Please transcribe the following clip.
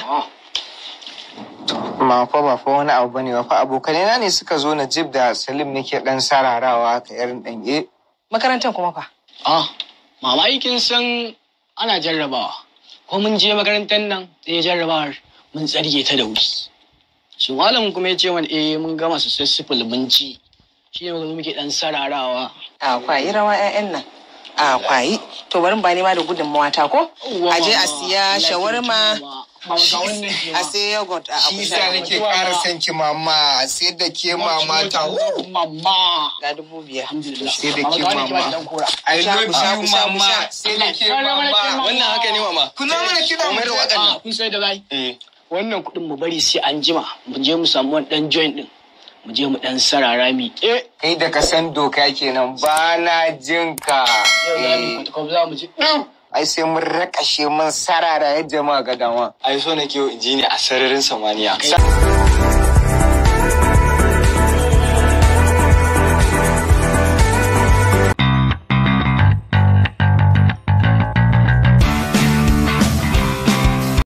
haka? Ma fa ba fa wani abu bane ba fa, abokanai na ne suka zo, Najib da Salim, nake dan sararawa haka irin dan eh. Makarantar kuma fa? Ah, mama, aikin san ana jarrabawa. Ko mun je makarantar nan, ɗaya jarrabawar mun tsarge ta da wuri. Su malam kuma ya ce mana eh mun gama successful, mun ci. Shi ne muka zo muke dan sararawa. A kwayi rawa 'ya'yan nan. A kwayi. To bari ba ma da gudunmawa ta ko? A je a siya shawarma. A sai yogurt a Shi sa nake ƙara son ki mama, sai da ke mama ta. Mama. Ga 5,000. Alhamdulillah. Sai da ke mama. I love you mama. Sai da ke mama. Wannan haka ne mama. Kuna mana kiɗa mu Komai da waƙan nan. Kun sai da bai. Eh. Wannan kuɗin mu bari sai an jima mu je mu samu wani ɗan joint ɗin. Mu je mu ɗan sarara mi. Eh. Kai da ka san doka kenan, ba na jin ka. Yau za mu yi photocopy, za mu je. Ai sai mun rakashe, mun sarara yadda ma ga dama. Ai so nake in ji ne a sararin samaniya.